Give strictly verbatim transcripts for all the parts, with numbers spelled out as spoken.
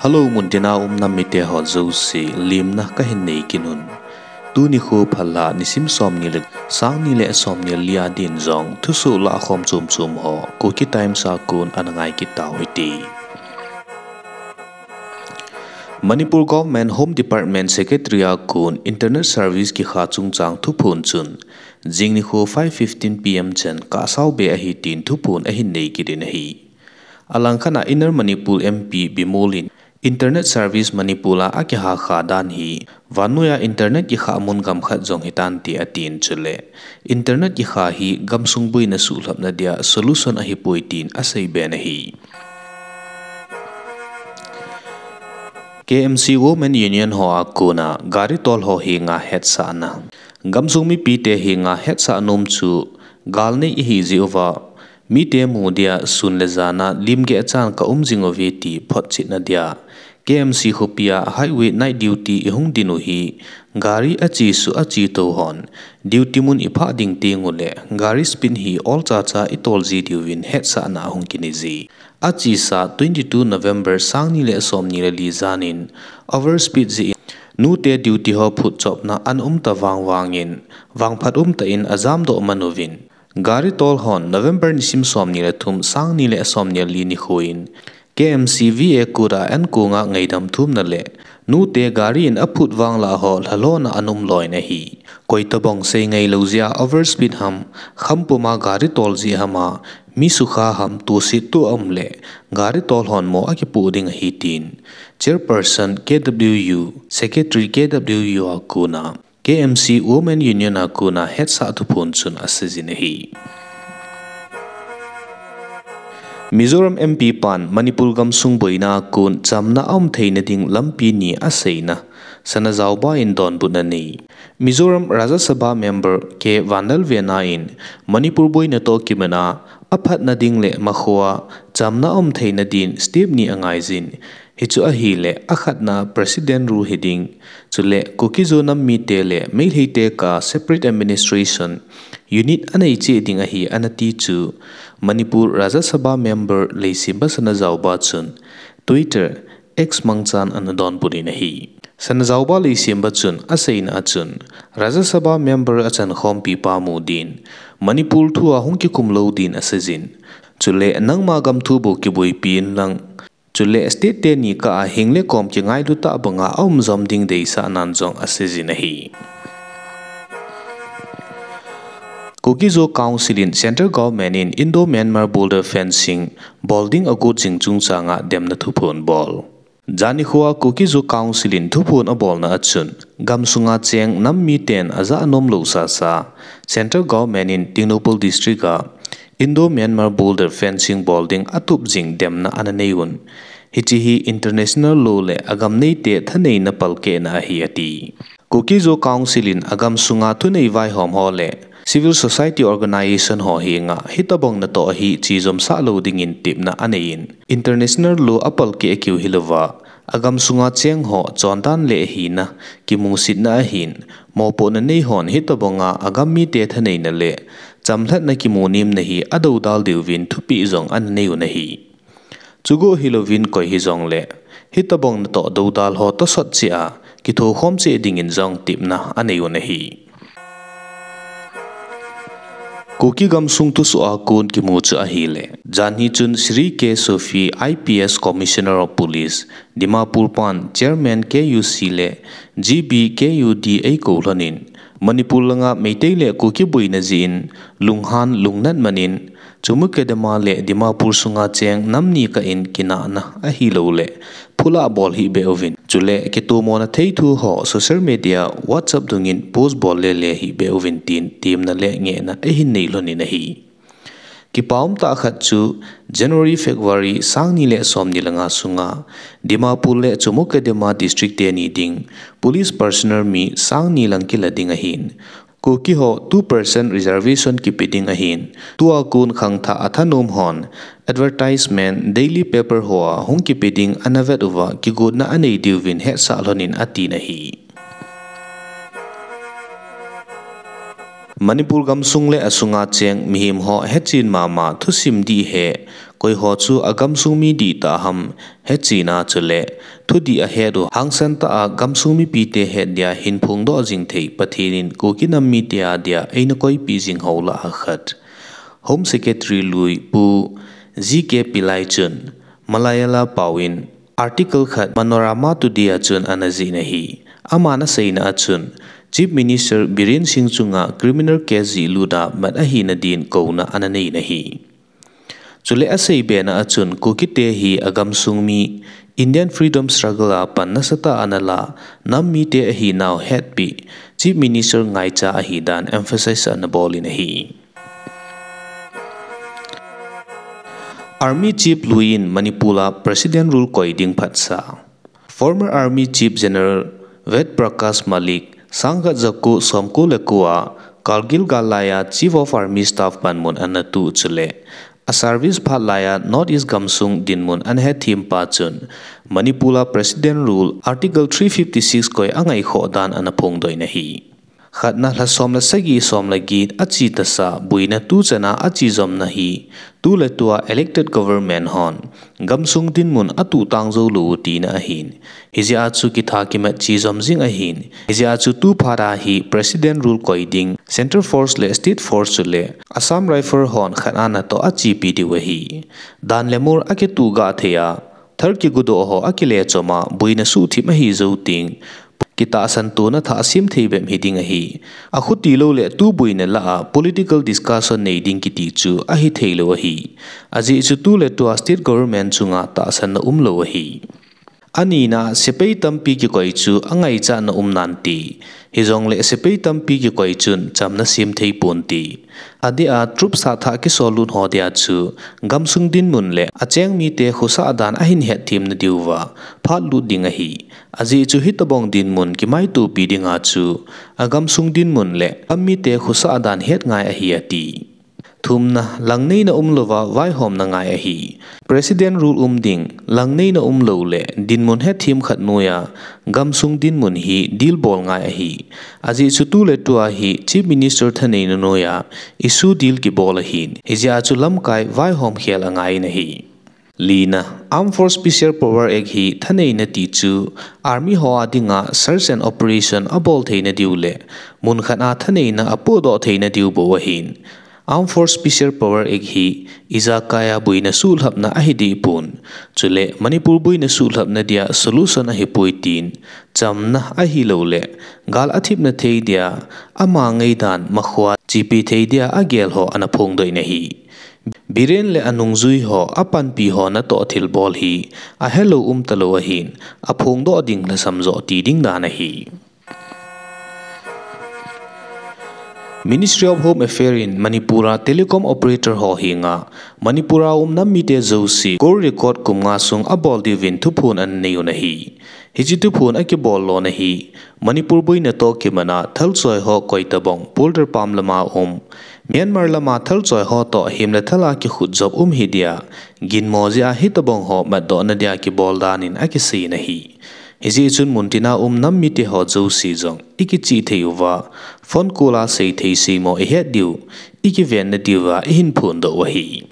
Hello, muntina um nam mite ho jouse, limna kahin nei kit un. Tuni nikho phalna nisim som ni le, sang ni le som ni le li a din jong thusoh lah khom chom chom ho Kuki Times a kon ana ngai kit tau hite. Manipur Government Home Department Secretary a kon Internet Service kikha chungchang thuphon chun, jing nikho five fifteen P M chan kasao be ahi tin thuphon ahin nei kit in ahi. Alangkhat a Inner Manipur M P Bimol in Internet Service Manipur a akikha dan hi, vannoi a internet kikha mun gam khat jong hitante atin chule, internet kikha hi gamsung boina suhlhapna dia solution ahipoi tin asei be in ahi. K M C Women Union ho a kona gari tol ho henga hetsahna. Gamsung mipite henga hetsah nom chu gal nei ihi jeh uva, mite mu dia sun le jan a lim geh chan ka um jing uve ti photchetna dia K M C khopi a highway night duty ihung din u hi, gari achesuh achetou hon duty mun iphah ding teng uleh gari speed hi ol chacha itol ji diuvin hetsahna ahung kinei ji. Achesa twenty two November sang ni le som ni le li jan in overspeed jeh in nute duty ho phutchomna ana um ta vang vangin vangphat umtah in ajam doh man uvin. Gari tol hon November nisim som ni le thum sang ni le som ni le li nikho in K M C V A code a ankonga ngaidam thumna le nute gari in aphut vang lah ho lhalhona ana um loi in ahi. Koi tabang sei ngailou jeh a overspeed ham, khampum a gari tol jeh ham a mi sukha ham, toset toh a um le gari tol hon mo akipoh ding ahi tin Chairperson K W U, Secretary K W U a kona K M C Women Union a kona hetsah thuphon chun asei jin ahi. Mizoram M P pan Manipur gamsung boina a kon chamna aum theina ding lampi ni aseina Sanajaoba in donbutna anei. Mizoram Rajya Sabha member K Vanlalvena in Manipur boina toh kimat a aphatna ding le makhoa chamna aum theina din step ni angaijin. Hichu ahileh, akhatna President rule hiding, chule Kuki-Zo nam mite le Meiteite kah a separate administration unit anei cheh ding ahi anati chu Manipur Rajya Sabha member Leishemba Sanajaoba chun Twitter, X mangchan ana donbut in ahi. Sanajaoba Leishemba chun aseina a chun Rajya Sabha member achankhompi pa mu din Manipur thu a hung kikum lou din aseijin. Chule nangma gam thu bou kiboipi inlang, chule state teni kah a hing le kom kingailu tah banga aum jom ding deisahnan jong aseijin ahi. Kuki-Zo Council in Central Government in Indo-Myanmar border fencing bol ding agot jing chungchang a demna thuphon bol. Jan nikho a Kuki-Zo Council in thuphon abolna a chun, gamsunga cheng nam miten ajah anom lou sasa, Central Government in Tengnoupal District a Indo-Myanmar border fencing bol ding atup jing demna ana nei un. Hiche hi international law le agam neite thaneina palkehna ahi ati. Kuki-Zo Council in agamsunga thunei vaihom ho le civil society organization ho henga hitobang natoh hi chejomsah lou dingin tepna anei in, international law apalkeh akiu hilouva, agamsunga cheng ho chondan le hina kimusitna ahin, mopohna nei hon hitobanga agam mite thaneina le chamlhatna kimu nemna hi adoudal diuvin thupeh jong ana nei un ahi. Chugo hilouvin koi hijongle, hitobang natoh doudal ho tosot cheh a kithokhom cheh dingin jong tepna anei un ahi. Kuki gamsung thusoh a kon kimu chu ahile, janhi chun Shri K Sophie, I P S Commissioner of Police, Dimapur pan Chairman K U C le G B K U D eikou lhonin, Manipur langa Meitei le Kuki boina jeh in lunghan lungnat manin, Chumoukedima le Dimapur sunga cheng nam ni kah in kinahna ahilouleh, phulah bol hih beh uvin. Chule kitomona thei thu ho social media, WhatsApp dungin post bol lele hih beh uvin tin temna le ngehna ahin nei lhonin ahi. Kipa umtah khat chu January, February, sang ni le som ni le nga sunga Dimapur le Chumoukedima district teni ding police personnel mi sang ni lang kila ding ahin, Kuki ho two percent reservation kipe ding ahin, tua kon khangthah athanom hon advertisement daily paper hoa hung kipe ding ana vet uva kigotna anei diuvin hetsah lhonin atin ahi. Manipur gamsung le asunga cheng mihem ho hechen mama thusim dih he, koiho chu agamsung mi dihtah ham hechena chule thudih ahet u hangsan tah a gamsung mipite het dia hin phongdoh jing thei Pathen in Kuki nam mite a dia eina koipeh jing ho lah a khat Home Secretary lui Pu G K Pillai chun Malayala paovin article khat Manorama Today a chun ana jih in ahi. Aman aseina a chun Chief Minister Biren Singh chunga criminal case jihlut a mat ahina din kouna ana nei in ahi. Chule asei bena a chun Kukite hi agamsung mi, Indian Freedom Struggle a pan nasatah a ana la nam mite ahinau hetpeh Chief Minister ngaicha ahidan emphasize ana bol in ahi. Army Chief lui in Manipur a President Rule koi ding phatsa. Former Army Chief General Ved Prakash Malik, sangkhat jako somko le ko a Kargil gal laiya Chief of Army Staff panmun ana tuh chule, a service phat laiya North East gamsung dinmun ana hethem pa chun, Manipur a President Rule Article three fifty-six koi angaikhoh dan ana phongdoh in ahi. Khatna lha som le sagi som le get achi tasa boina tuchan a achi jomna hi, tuletua elected government hon gamsung dinmun atuhtang jou lou u tina ahin. Hijeh a chu kitha kimat chi jom jing ahin. Hijeh a chu tu phat a hi President Rule koi ding Central Force le State Force chule Assam Rifle hon khat a natoh achepi diu ahi. Dan le mol akituh gah thei a, thal kigudoh ho akile chom a, boina suhthip ahi jou teng, kitahsan tona thah sem thei bep hiding ahi. Akhuti lou le tu boina lah a political discussion nei ding kiti chu ahithei lou ahi. Ajeh chu tuletua state government chunga tahsanna umlou ahi. Anina, sepai tampi kikoi chu angaichatna um nante. Hijongle sepai tampi kikoi chun chamna sem thei ponte. Adeh a troops a thah kisollut ho dia chu gamsung dinmun le acheng mite khosah dan ahin hetthemna diuva phatlut ding ahi. Ajeh chu hitobang dinmun kimaitopi dinga chu agamsung dinmun le gam mite khosah dan het ngai ahi ati. Thumna, langneina umlouva vaihomna ngai ahi. President Rule um ding, langneina umlou le dinmun hetthem khat noiya gamsung dinmun hi deal bol ngai ahi. Ajeh chu tuletua hi Chief Minister thaneina noiya issue deal kibol ahin, hijeh a chu lamkai vaihom khel angai in ahi. Lina, Armed Force Special Power Act hi thaneina ti chu Army ho a dinga search and operation abol theina diu le mun khat a thaneina apohdoh theina diu bou ahin. Armed Force Special Power Act hi ijakai a boina suhlhapna ahidehpon, chule Manipur boina suhlhapna dia solution ahipoi tin, chamna ahiloule gal athipna thei dia ama ngeidan makhoa chepi thei dia agel ho ana phongdoh in ahi. Biren le anungjui ho, apanpi ho natoh thilbol hi ahelou umtalou ahin, aphongdoh ding lhasam joh ti ding dan ahi. Ministry of Home Affairs in Manipur a telecom operator ho henga Manipur a um nam mite jouse call record kum nga sung abol diuvin thuphon ananei u ahi. Hiche thuphon akibol lona hi Manipur boina toh kimat a thalchoi ho koitabang border pam lama um, Myanmar lama thalchoi ho toh himle thal a kikhutjop um hidia ginmo jeh a hitobang ho matdohna dia kibol dan in akisei in ahi. Hijeh chun muntina um nam mite ho jouse jong ikichih thei uva, phone call a seithei seimo ihet diu, ikivenna diuva ihin phondoh u ahi.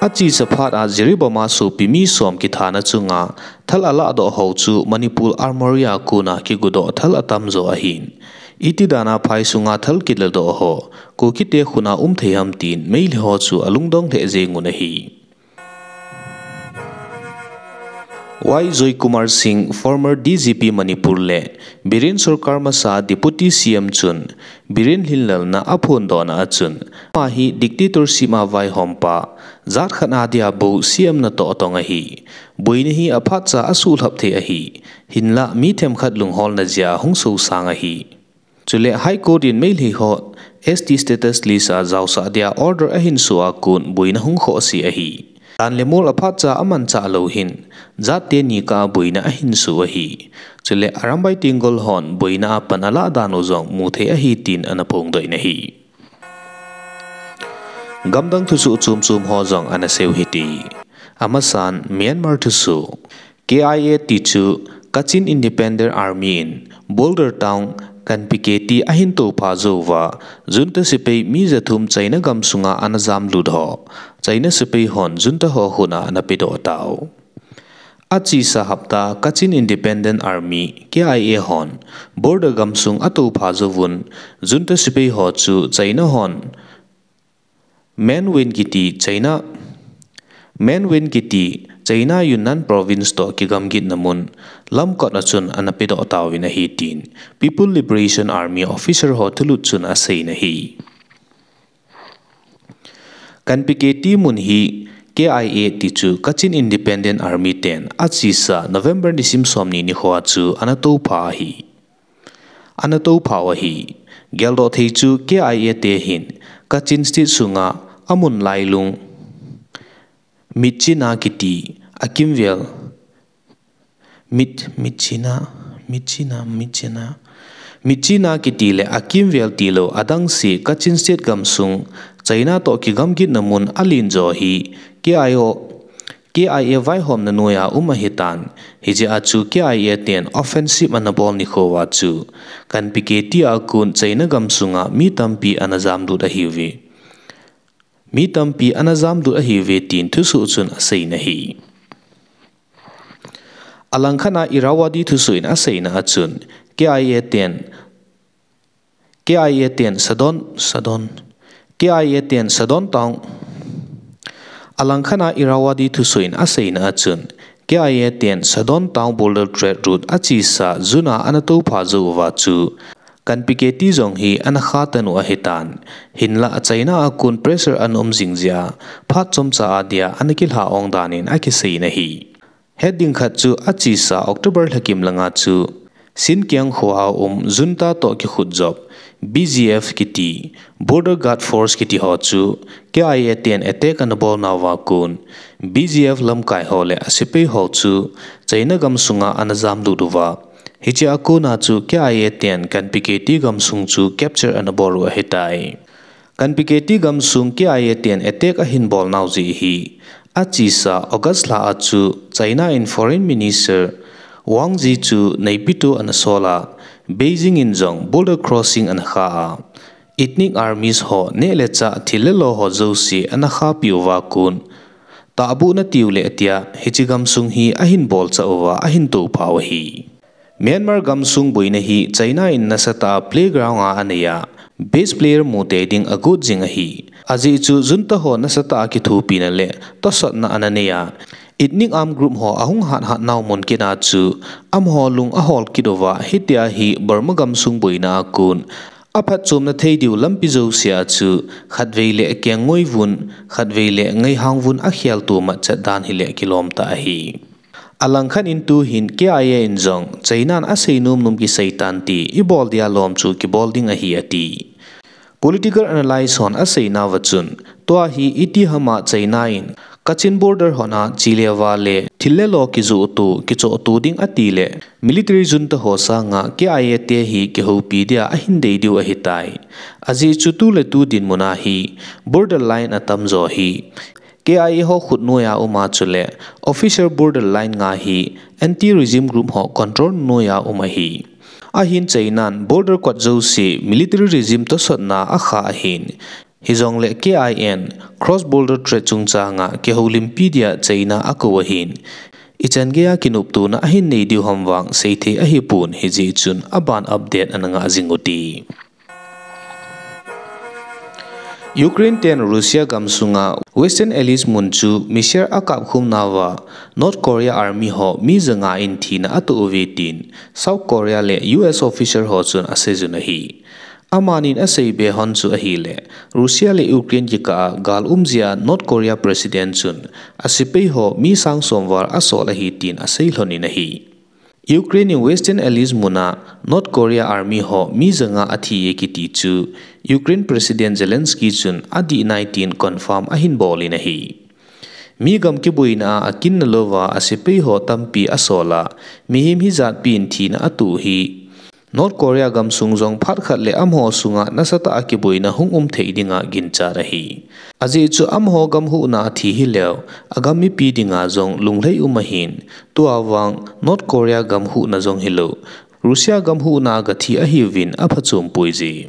Achesa phat a Jiribam a sopi mi som kithana chunga thal alahdoh ho chu Manipur Armoury a kona kigodoh thal atamjo ahin. Iti dan a phai sunga thal kiladoh ho Kukite khut a um thei ham tin Meitei ho chu alungdong lheh jeng un ahi. Y Joykumar Singh, former D G P Manipur le Biren Sarkar masa Deputy C M chun Biren hinlalna aphondohna a chun, ama hi dictatorship a vaihompa, jat khat a dia bou C M natoh tong ahi. Boina hi aphatcha a suhlhap thei ahi. Hinlah mi themkhat lungholna jeh a hung sosang ahi. Chule High Court in Meitei ho S T status list a jaosah dia order ahin soh a kon boina hung khohse ahi. Dan le mol aphatcha amanchah lou hin, jat teni kah a boina ahin soh ahi. Chule Arambai Tenggol hon boina a pan alah dan u jong muthei ahi tin ana phongdoh in ahi. Gamdang thusoh chom chom ho jong ana sei u hite. Amasan Myanmar thusoh. K I A ti chu Kachin Independent Army in Bawlder town Kanpi Katie ahin toupha jou uva, junta sepai mi jathum China gamsunga ana jamlut ho, China sepai hon junta ho khut a ana pedoh tau. Achesa hapta Kachin Independent Army, K I A hon border gamsung atoupha jouvun, junta sepai ho chu China hon Menwen kiti China, Menwen kiti China Yunnan Province toh kigamgitna mun lamkot a chun ana pedoh tauvin ahi tin People Liberation Army officer ho thulut chun aseiyin ahi. Kanpi Katie mun hi K I A ti chu Kachin Independent Army ten achesa November nisim somni nikho a chu ana toupha ahi. Ana toupha u ahi. Geldoh thei chu K I A te hin Kachin State sunga amun lailung Myitkyina kiti akimvel Mit, Myitkyina, Myitkyina, Myitkyina. Myitkyina kiti le akimvel tilou adangse Kachin State gamsung China toh kigamgitna mun alen jo hi K I O, K I A vaihomna noiya um ahitan. Hijeh a chu K I A ten offensive ana bol nikho uva chu Kanpi Katie a kon China gamsunga mi tampi ana jamlut ahiuve. Mi tampi ana jamlut ahiuve tin thusoh chun aseiyin ahi. Alangkhat a Irrawaddy thusoh in aseina a chun K I A ten, K I A ten Sadon, Sadon, K I A ten Sadon Town. Alangkhat a Irrawaddy thusoh in aseina a chun K I A ten Sadon Town border trade route achesa June a ana toupha jou uva chu Kanpi Katie jong hi ana khatan u ahitan. Hinlah China a kon pressure ana um jing jeh a phat chomcha a dia ana kilha ong dan in akiseiyin ahi. Hetding khat chu achesa October lhakim langa chu Sinkiang khoa um junta toh kikhutjop B G F kiti, Border Guard Force kiti ho chu K I A ten attack ana bolna uva kon B G F lamkai ho le asepai ho chu China gamsunga ana jamlut uva, hichea kona chu K I A ten Kanpi Katie gamsung chu capture ana bol u ahitai. Kanpi Katie gamsung K I A ten attack ahin bolnau jeh hi achesa August lha a chu China in Foreign Minister Wang Yi chu Naypyidaw ana sol a, Beijing in jong border crossing ana kha a, ethnic armies ho neh le chah thil le lo ho jouse ana khapi uva kon tahbuhna tiu le tia hiche gamsung hi ahin bolchah uva ahin toupha u ahi. Myanmar gamsung boina hi China in nasatah a playground a anei a, best player mutei ding agot jing ahi. Ajeh chu junta ho nasatah a kithopina le tosotna ana nei a, ethnic armed group ho ahung hathat nau mun kit a chu amaho lung ahol kit uva, hitia hi Burma gamsung boina a kon aphatchomna thei diu lampi jouse a chu khatvei le kengngoi vun, khatvei le ngeihang vun akhel to matchet dan hi le kilom tah ahi. Alangkhat in tuhin K I A in jong China in asei nomnom kisei tante, ibol dia lom chu kibol ding ahi ati. Political analyst hon aseinauva chun, tua hi itihama China in Kachin border hon a chele vale thil le lo kijoh to, kichoh to ding ati le military junta ho sanga K I A te hi kihoupi dia ahin dei diu ahitai. Ajeh chu tu le tu dinmun a hi border line atamjo hi K I A ho khut noiya um a, chule official border line nga hi anti-regime group ho control noiya um ahi. Ahin China in border kot jouse military regime tosotna akha ahin, hijongle K I A in cross border trade chungchanga kihoulimpi dia China akou ahin, ichan geiya kinoptona ahin nei diu ham vang seithei ahipon, hijeh chun aban update ana ngah jing ute. Ukraine ten Russia gamsunga Western Allies mun chu missile akapkhum nauva North Korea Army ho mi janga in thina atoh uve tin South Korea le U S official ho chun aseijun ahi. Amanin aseibe hon chu ahile, Russia le Ukraine kikah a gal um jeh a North Korea President chun asepai ho mi sang som val asol ahi tin aseilhonin ahi. Ukraine in Western Allies muna North Korea Army ho mi janga athiye kiti chu Ukraine President Zelensky chun adih nai tin confirm ahin bolin ahi. Mi gam kiboina a akinna louva asepai ho tampi asol a, mihem hijatpi in thina atoh hi North Korea gamsung jong phat khat le amaho sunga nasatah a kiboina hung um thei dinga ginchat ahi. Ajeh chu amaho gam huhna athi hileu, agam mipi dinga jong lunglhai um ahin, tua vang North Korea gam huhna jong hilou, Russia gam huhna gathi ahiuvin aphachom poi ji.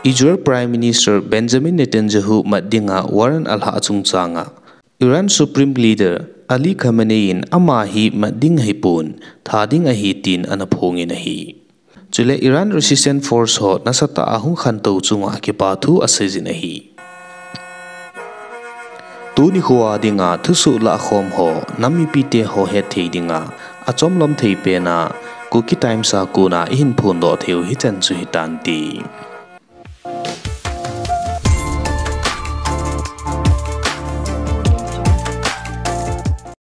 Israel Prime Minister Benjamin Netanyahu mat dinga warrant alhah chungchanga Iran Supreme Leader Ali Khamenei in ama hi mat ding ahipon, tha ding ahi tin ana phongin ahi. Chule Iran Resistance Force ho nasatah a hung khantou chunga kipa thu aseijin ahi. Tuni khoa dinga thusoh lahkhom ho nam mipite ho hetthei dinga achomlam thei pena Kuki Times a kona ihin phondoh theiu hichan chu hitante.